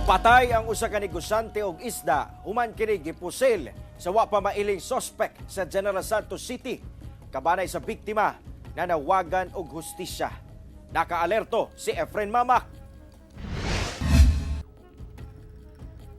Patay ang usa ka negosyante og isda human kini gipusil sa wa pa mailing suspect sa General Santos City. Kabanay sa biktima, nanawagan og hustisya. Nakaalerto si Efren Mamak.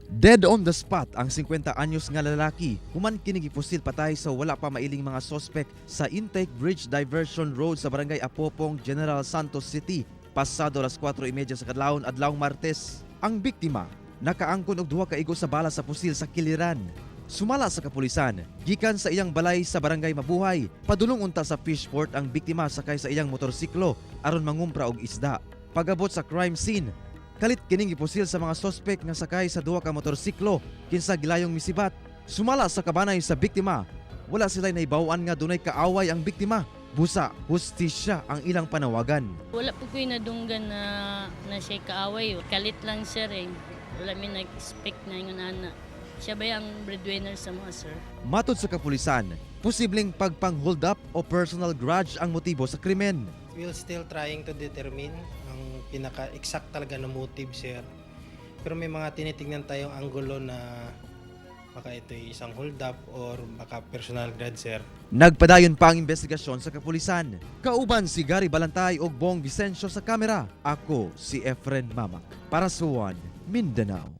Dead on the spot ang 50 anyos nga lalaki human kini gipusil patay sa wala pa mailing mga sospek sa Intake Bridge Diversion Road sa Barangay Apopong, General Santos City pasado alas 4:30 sa kadlawon adlawng Martes. Ang biktima nakaangkon og duha ka igo sa bala sa pusil sa kiliran. Sumala sa kapulisan, gikan sa iyang balay sa Barangay Mabuhay, padulong unta sa fishport ang biktima sakay sa iyang motorsiklo aron mangumpra og isda. Pagabot sa crime scene, kalit kining gipusil sa mga sospek nga sakay sa duha ka motorsiklo kinsa gilayong misibat. Sumala sa kabanay sa biktima, wala sila'y nahibaw-an nga dunay kaaway ang biktima. Busa, hustisya ang ilang panawagan. Wala po ko'y nadunggan na na siya kaaway. Kalit lang, sir, eh. Wala mi nag-expect na ingon ana. Siya ba ang breadwinner sa mga, sir? Matod sa kapulisan, posibleng pagpang-hold up o personal grudge ang motibo sa krimen. We're still trying to determine ang pinaka-exact talaga na motive, sir. Pero may mga tinitingnan tayong anggulo na baka ito ay isang hold up or baka personal grudge, sir. Nagpadayon pa ang investigasyon sa kapulisan. Kauban si Gary Balantay ug Bong Vicencio sa kamera. Ako si Efren Mamak para sa One Mindanao.